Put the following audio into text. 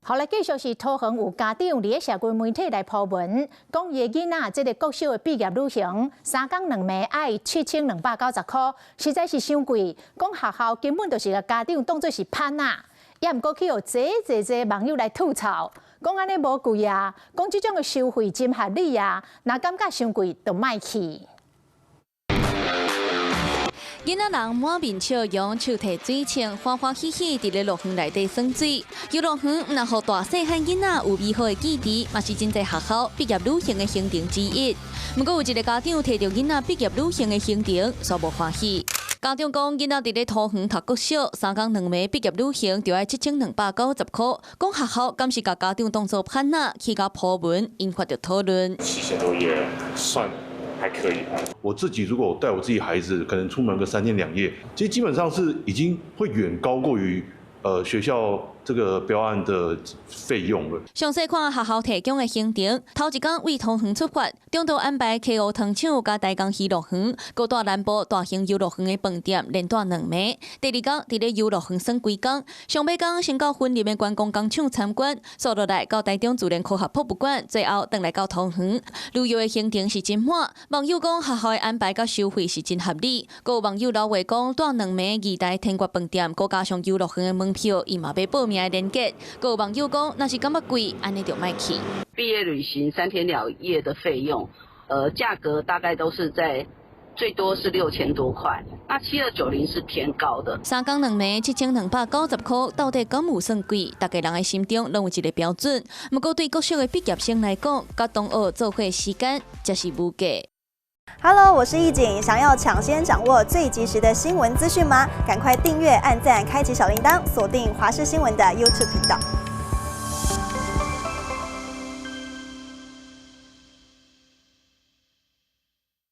好來，繼續是桃園有家長佇咧社群媒體來 po 文，講伊的囡仔這個國小的畢業旅行，3工2暝愛7290塊，實在是傷貴。講學校根本就是共家長當做是番仔，也毋過去予濟濟濟網友來吐槽，講按呢無貴啊，講這種的收費真合理啊，若感覺傷貴就莫去。囡仔人滿面笑容，手提水槍，歡歡喜喜佇咧樂園內底耍水。遊樂園毋但予大細漢囡仔有美好的記憶，嘛是真濟學校畢業旅行的行程之一。毋過有一个家長提著囡仔畢業旅行的行程，煞無歡喜。家長講，囡仔佇咧桃園讀國小，3工2暝畢業旅行就愛7290塊，講學校敢是共家長當做番仔，去共 po 文，引發著討論。7000多也算還可以。我自己如果帶我自己孩子，可能出門個3天2夜，其實基本上是已經會遠高過於學校這個標案的費用了。詳細看學校提供的行程，頭一工為桃園出發，中途安排溪湖糖廠佮台江魚樂園，閣蹛南部大型遊樂園的飯店，連蹛2暝。第二工佇咧遊樂園耍規工，上尾工先到雲林的觀光工廠參觀，紲落來到台中自然科學博物館，最後轉來到桃園。旅遊的行程是真滿，網友講學校的安排佮收費是真合理。閣有網友留話講，蹛2暝二台天國飯店，閣加上遊樂園的門票，伊嘛欲報名的連結。閣有網友講，若是感覺貴，按呢就莫去。畢業旅行3天2夜的費用，價格大概都是在最多是6000多塊，那7290是偏高的。3工2暝7290塊，到底敢有算貴？逐家人的心中攏有一个標準。毋過對國小的畢業生來講，佮同學做伙時間才是無價。 Hello，我是易景，想要搶先掌握最及時的新聞資訊嗎？趕快訂閱、按讚、開啟小鈴鐺，鎖定華視新聞的 YouTube 頻道。